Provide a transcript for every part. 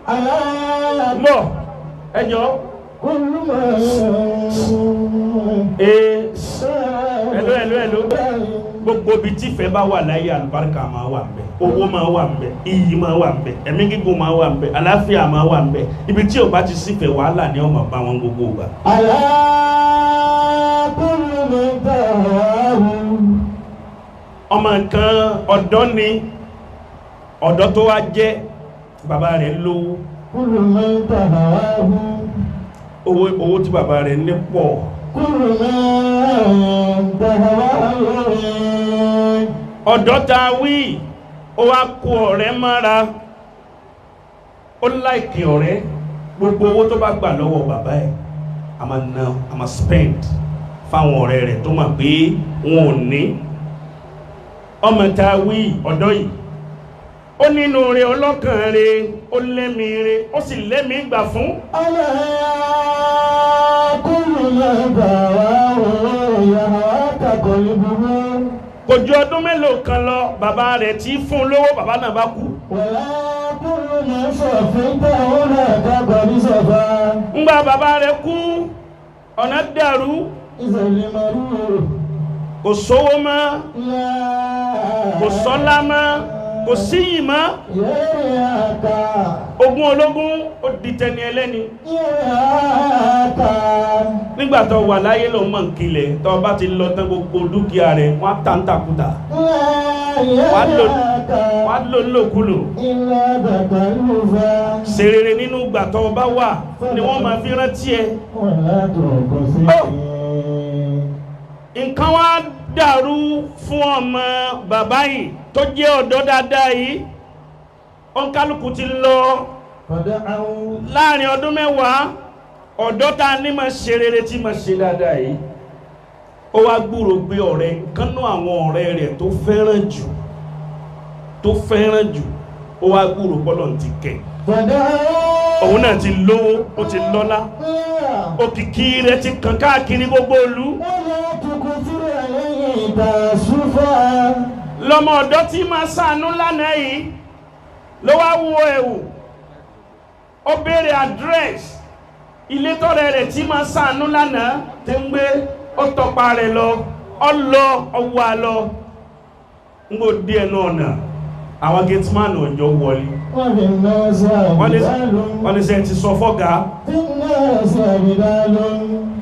ألا Mọ̀ ẹjọ́ كل من ee hello, hello, hello. Gbogbo ibi tí ìfẹ́ bá wà láyé, àlùbáríkà máa wà ńbẹ̀, owó máa wà ńbẹ̀, iyì máa wà ńbẹ̀, ẹ̀mí gígùn máa wà ńbẹ̀, àlàáfíà máa wà ńbẹ̀. Ibi tí ò bá ti sífẹ̀ẹ́, wàhálà ni ó máa bá wọn gbogbo ìgbà. ألا كل من تهواه Ọmọ kan, ọ̀dọ́ ni, ọ̀dọ́ tó wá jẹ́, bàbá rẹ̀ lówó. كل من تهواه Owó tí bàbá rẹ̀ ní pọ̀. كل من تهواه Ọ̀dọ́ ta wí, ó wá kó ọ̀rẹ́ mọ́ra, ó like ọ̀rẹ́. Gbogbo owó tó bá gbà lọ́wọ́ bàbá ẹ̀, a máa ná, a máa spend fáwọn ọ̀rẹ́ rẹ̀ tó mọ̀ pé wọn ò ní. Ọmọ ta wí, ọ̀dọ́ yìí, ó nínú rẹ̀, ọlọ́kàn rẹ̀, ó lẹ́mìí rẹ̀, ó sì lẹ́mìí gbà fún. ألا كل من تهواه يهواك قلبه Kò ju ọdún mélòó kan lọ, bàbá rẹ̀ tí fún lówó, bàbá náà bá kú. ولا كل من صفيته لك قد صفا Ńgbà bàbá rẹ̀ kú, ọ̀nà dàrú. إذا المرور Kò sówó mọ́, يا kò sọ́lá mọ́, kò síyì mọ́. يا Ogún ológun ó di tẹni ẹlẹ́ni. يا Nígbà tó wà láyé ló mọ̀ ń kilẹ̀, tó bá ti lọ tán, gbogbo dúkìá rẹ̀ wọ́n á tà ń tàkútà, wọ́n á lò lòkulò. إلا تكلفا Ṣe rere nínú ìgbà tó bá wà ni wọ́n máa fi rántí ẹ. ولا تقصي Nǹkan wá dàrú fún ọmọ bàbá yìí tó jẹ́ ọ̀dọ́ dáadáa yìí. Òǹkálùkù ti lọ. فدعوا Láàrin ọdún 10, ọ̀dọ́ ta ní máa ṣe rere, tí máa ṣe dáadáa yìí, ó wá gbúrò gbé ọ̀rẹ́ kánú, àwọn ọ̀rẹ́ rẹ̀ tó fẹ́ràn jù, tó fẹ́ràn jù, ó wá gbúrò pọ́lọ̀ ti kẹ̀. فدعوا Òun náà ti lówó, ó ti lọ́lá, òkìkí rẹ̀ ti kàn káàkiri gbogbo ìlú. ولا تكثر عليه تأسفا Lọ́mọ ọ̀dọ́ tí máa ṣàánú lánàá yìí ló wá wo ẹ̀wù, ó béèrè address ilé tọ́rẹ rẹ̀ tí máa ṣàánú lánàá tí ń gbé. Ó tọpa rẹ̀ lọ, ọ lọ, ọwọ́ a lọ. Ń gbò dé ẹnu ọ̀nà, àwọn gateman ọjọ́ wọlé. وفي الناس Wọ́n ní أبدال wọ́n ní sẹ́ ti sọ fọ́gà. في الناس أبدال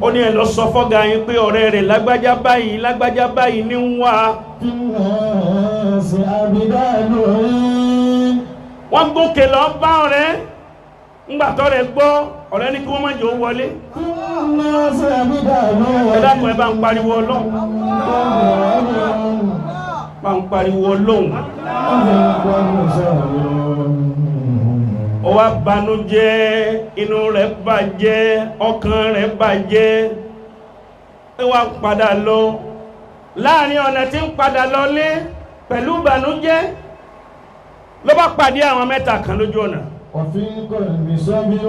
Ó ní ẹ lọ sọ fọ́gà yín pé ọ̀rẹ́ rẹ̀ lágbájá báyìí, lágbájá báyìí ní ń wá. في الناس أبدال Wọ́n gòkè lọ bá ọ̀rẹ́. Ńgbà tọ́rẹ́ gbọ́, ọ̀rẹ́ ní kí wọ́n má jẹ́ ó wọlé. في الناس أبدال Ẹ dákun, ẹ bá ń pariwo Ọlọ́run, bá ń pariwo Ọlọ́run. Ó wá banújẹ́, inú rẹ̀ bàjẹ́, ọkàn rẹ̀ bàjẹ́. Ó wá padà lọ. Láàrin ọ̀nà tí ń padà lọlé pẹ̀lú ìbànújẹ́, ló bá pàdé àwọn mẹ́ta kan lójú ọ̀nà. وفي القلب صبر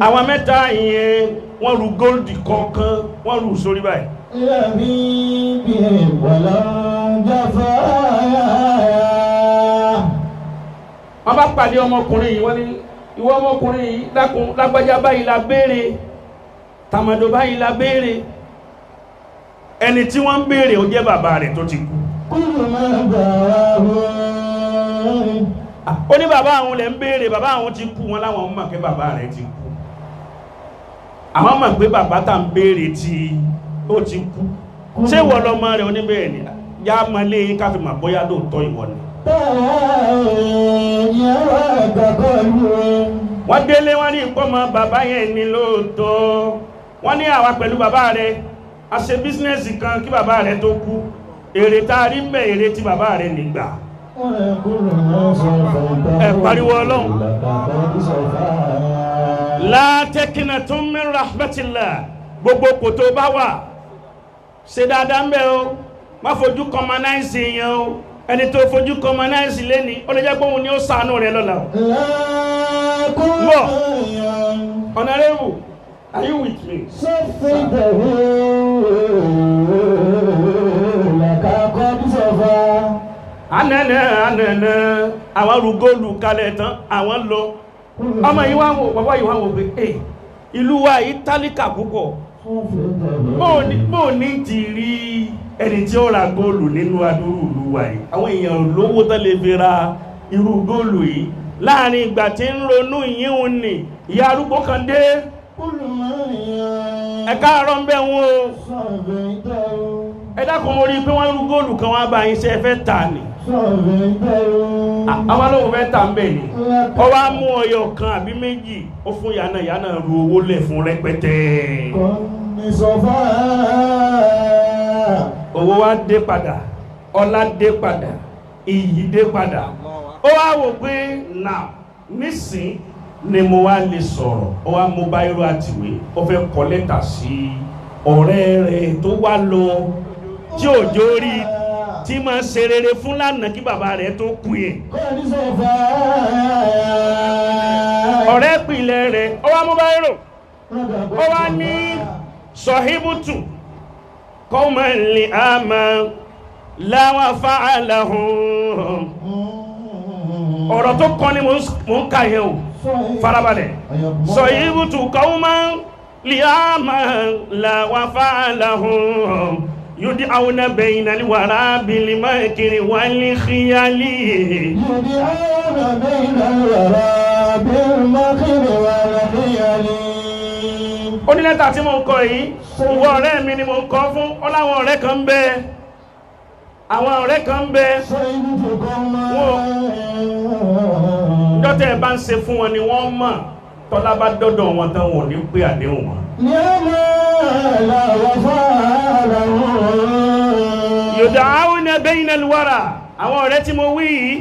Àwọn mẹ́ta ìyẹn, wọ́n ru gold kọ̀ọ̀kan, wọ́n rù sórí báyìí. لبيبه ولو جفايا Wọ́n bá pàdé ọmọkùnrin yìí, wọ́n ní, "Ìwọ ọmọkùnrin yìí, dákun, lágbájá báyìí la béèrè, tàmàdò báyìí la béèrè." Ẹni tí wọ́n ń béèrè, ó jẹ́ bàbá rẹ̀ tó ti kú. كل ما دعاه Ó ní bàbá àwọn lẹ̀ ń béèrè, bàbá àwọn ti kú. Wọn láwọn mọ̀ pé bàbá rẹ̀ ti kú. Àwọn mọ̀ pé bàbá tá ń béèrè tí ó ti kú. Ṣé ìwọ lọmọ rẹ̀? Oníbẹ̀rẹ̀ ni yá máa lé yín ká fi mà bóyá lóòótọ́ ìwọ ni. يراك قلبه Wọ́n délé, wọ́n ní ìpọ́mọ bàbá yẹn ní lóòótọ́. Wọ́n ní àwa pẹ̀lú bàbá rẹ̀ a ṣe business kan kí bàbá rẹ̀ tó kú. Èrè tá a rí ń bẹ̀, èrè tí bàbá rẹ̀ nígbà. Ẹ pariwo Ọlọ́run. La taqnatu min rahmatillah. Gbogbo kò tó bá wà, ṣe dáadáa ń bẹ̀ o. Má fojú commonize yẹn o. Ẹni tó fojú commonize lẹ́ni, ó lè jẹ́ pé òun ni ó ṣàánú rẹ̀ lọ́la o. Bọ̀. Honorable, are you with me? صفيته لك قد صفا Anana anana, àwọn ru gold kalẹ̀ tán, àwọn lọ. Ọmọ yìí wá ń wò, bàbá yìí wá ń wò pé ẹ ìlú wa yìí tálíkà púpọ̀, bóò ní ti rí ẹni tí ó ra góòlù nínú adúrú ìlú wa yìí, àwọn èèyàn lówó tán lè fi ra irú góòlù yìí. Láàrin ìgbà tí ń ronú ìyíhun ni ìyá arúgbó kan dé. Ẹ káàárọ̀ ń bẹ̀ wọ́n o, ẹ dákun, mo rí i pé wọ́n rú góòlù kan wá bá yín, ṣe ẹ fẹ́ tà ní? Àwọn alóhùn fẹ́ tà ń bẹ̀ ni. Ó wá mú ọyọ kan àbí méjì, ó fún ìyá náà, ìyá náà ru owó lẹ̀ fún rẹpẹtẹ. Owó wá dé padà, ọlá dé padà, iyì dé padà. Ó wá wò pé nà nísìn ni mo wá lè sọ̀rọ̀. Ó wá mú báírò àtìwé, ó fẹ́ kọ lẹ́tà sí ọ̀rẹ́ rẹ̀ tó wá lọ tí òjò rí tí máa ń ṣe rere fún lánàá kí bàbá rẹ̀ tó kú yẹn. Ọ̀rẹ́ ìpìlẹ̀ rẹ̀, ó wá mú báírò, ó wá ní sọ̀híbùtù kọ́mọ̀lì àmà láwà fa'alahum. Ọ̀rọ̀ tó kọ́ ni mò ń kà yẹn o, farabalẹ̀. Sọ̀híbùtù kọ́mọ̀lì àmà láwà fa'alahum yud'auna bayna al-wara bil-makri wal-khiyali. Yud'auna bayna al-wara bil-makri wal-khiyali. Ó ní lẹ́tà tí mo ń kọ yìí, ìwọ ọ̀rẹ́ mi ni mo ń kọ fún. Ó láwọn ọ̀rẹ́ kan ń bẹ, àwọn ọ̀rẹ́ kan ń bẹ, dọ́tẹ̀ ẹ bá ń ṣe fún wọn ni wọ́n mọ̀, tọ́lá bá dọ́dọ̀ wọn tán wọn ò ní pé àdéhùn wọn. Yud'auna bayna al-wara. Àwọn ọ̀rẹ́ tí mo wí yìí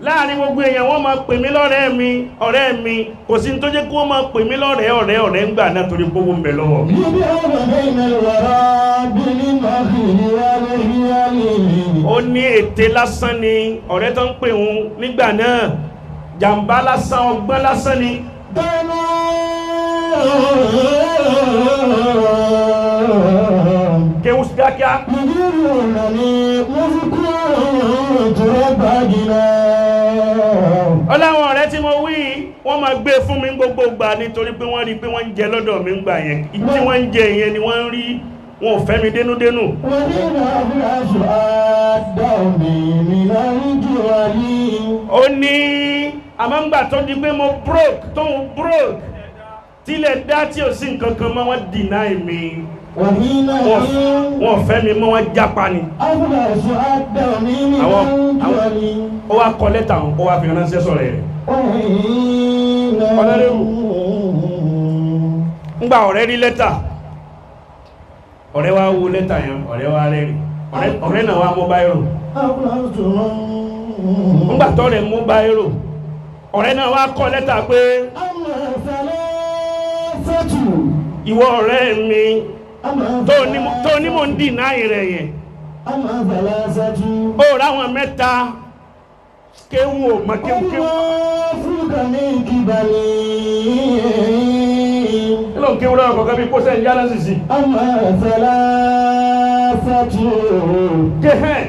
láàrin gbogbo èèyàn wọ́n máa pè mí lọ́rẹ́ mi, ọ̀rẹ́ mi. Kò sí tó jẹ́ kí wọ́n máa pè mí lọ́rẹ́ ọ̀rẹ́ ọ̀rẹ́ ń gbà náà torí gbogbo ń bẹ lọ́wọ́ mi. Ó ní ète lásán ni ọ̀rẹ́ tó ń pè òun nígbà náà, jàǹbá lásán, ọgbọ́n lásán ni. Kéwú sí kíákíá. Ọláwọn ọ̀rẹ́ tí mo wí wọ́n máa gbé fún mi gbogbo gbà nítorí pé wọ́n rí pé wọ́n ń jẹ lọ́dọ̀ mi ń gbà yẹn, tí wọ́n ń jẹ yẹn ni wọ́n ń rí, wọn ò fẹ́ mi dénúdénú. Ó ní àmọ́ ńgbà tó di pé mo broke, tóun broke, tílẹ̀ dá tí ò sí nǹkan kan mọ́, wọ́n deny mi, wọ́n fẹ́ mi mọ́, wọ́n jápa ni. Ó wá kọ lẹ́tà, ó wá fi ránṣẹ́ sọ̀rọ̀ rẹ̀. Ọ̀nàrẹ́wù ńgbà ọ̀rẹ́ rí lẹ́tà, ọ̀rẹ́ wá wo lẹ́tà yẹn, ọ̀rẹ́ wá rẹ́rìn, ọ̀rẹ́ náà wá mú báírò. Ńgbà tọ́rẹ̀ mú báírò, ọ̀rẹ́ náà wá kọ lẹ́tà pé ìwọ ọ̀rẹ́ mi tó ní mò ń dìnáì rẹ̀ yẹn, ó ráwọn mẹ́ta kéwù ò mọ kéwù kéwù. Kí ló ń kéwù lọ́wọ́ kọ̀ọ̀kan bí kó sẹ́yìn yára sì sí. Kéhẹ́n.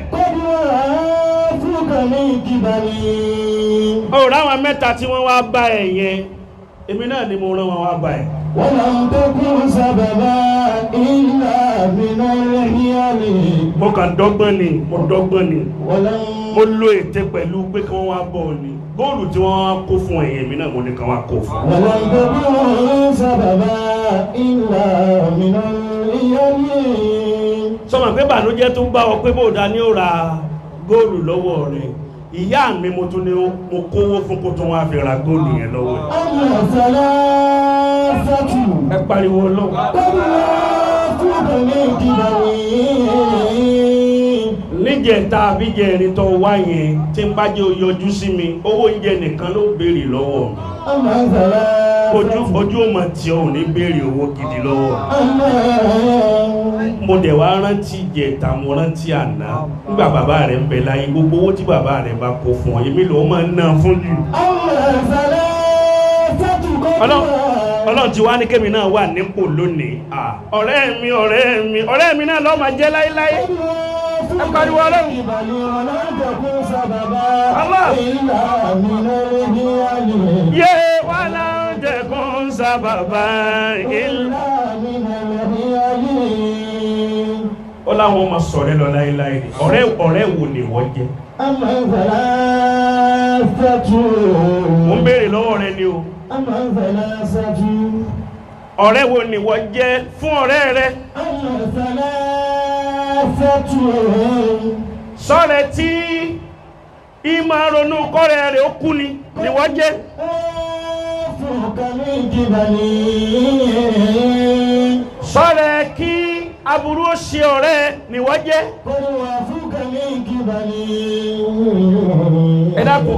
Ó ráwọn mẹ́ta tí wọ́n wá bá ẹ̀ yẹn, èmi náà ni mo rán wọn wá bá ẹ̀. Mo kàn dọ́gbọ́n ni, mo dọ́gbọ́n ni, mo lo ète pẹ̀lú pé kí wọ́n wá bọ̀ ni. Góòlù tí wọ́n wá kó fún ẹ̀yìn mi náà mo ní kàn wá kó fún. Sọmọ pé bànújẹ́ tó ń bá ọ pé bóòdá ní ó ra góòlù lọ́wọ́ rẹ̀, ìyá mi mo tún ní mo kówó fún kó tún wá fi ra góòlù yẹn lọ́wọ́ ẹ̀. Ẹ pariwo lọ́wọ́. Níjẹta àbíjẹrin tó wá yẹn tí ń bá jẹ́ ó yọjú sí mi, owó oúnjẹ nìkan ló béèrè lọ́wọ́ mi. Ojú ọmọ tí ò ní béèrè owó gidi lọ́wọ́ mi. Mo dẹ̀ wá rántí ìjẹta, mo rántí àná nígbà bàbá rẹ̀ ń bẹ láyé, gbogbo owó tí bàbá rẹ̀ bá kó fún ọ, èmi ló máa ń ná fún jù. Ọlọ́run ti wá ní kémi náà wà nípò lónìí. Ọ̀rẹ́ mi, ọ̀rẹ́ mi, ọ̀rẹ́ mi náà ló máa jẹ́ láéláé. Ẹ pariwo Ọlọ́run. Allah. Yé wà láǹtẹ̀kùn sábàbà ìlú. Ó láwọn ọmọ sọ̀rẹ́ lọ láéláé ni. Ọ̀rẹ́ ọ̀rẹ́ wo ni wọ́n jẹ́? أما ثلاثة Mo ń béèrè lọ́wọ́ rẹ ni o. أما ثلاثة Ọ̀rẹ́ wo ni wọ́n jẹ́ fún ọ̀rẹ́ rẹ? أما ثلاثة Sọ̀rẹ́ tí ìmọ̀ ronú kọ́rẹ́ rẹ̀ ó kú ni ni wọ́n jẹ́. أوفك من جبلي Sọ̀rẹ́ kí aburú ó ṣe ọ̀rẹ́ ni wọ́n jẹ́. قل وافك من جبلي Ẹ dákun,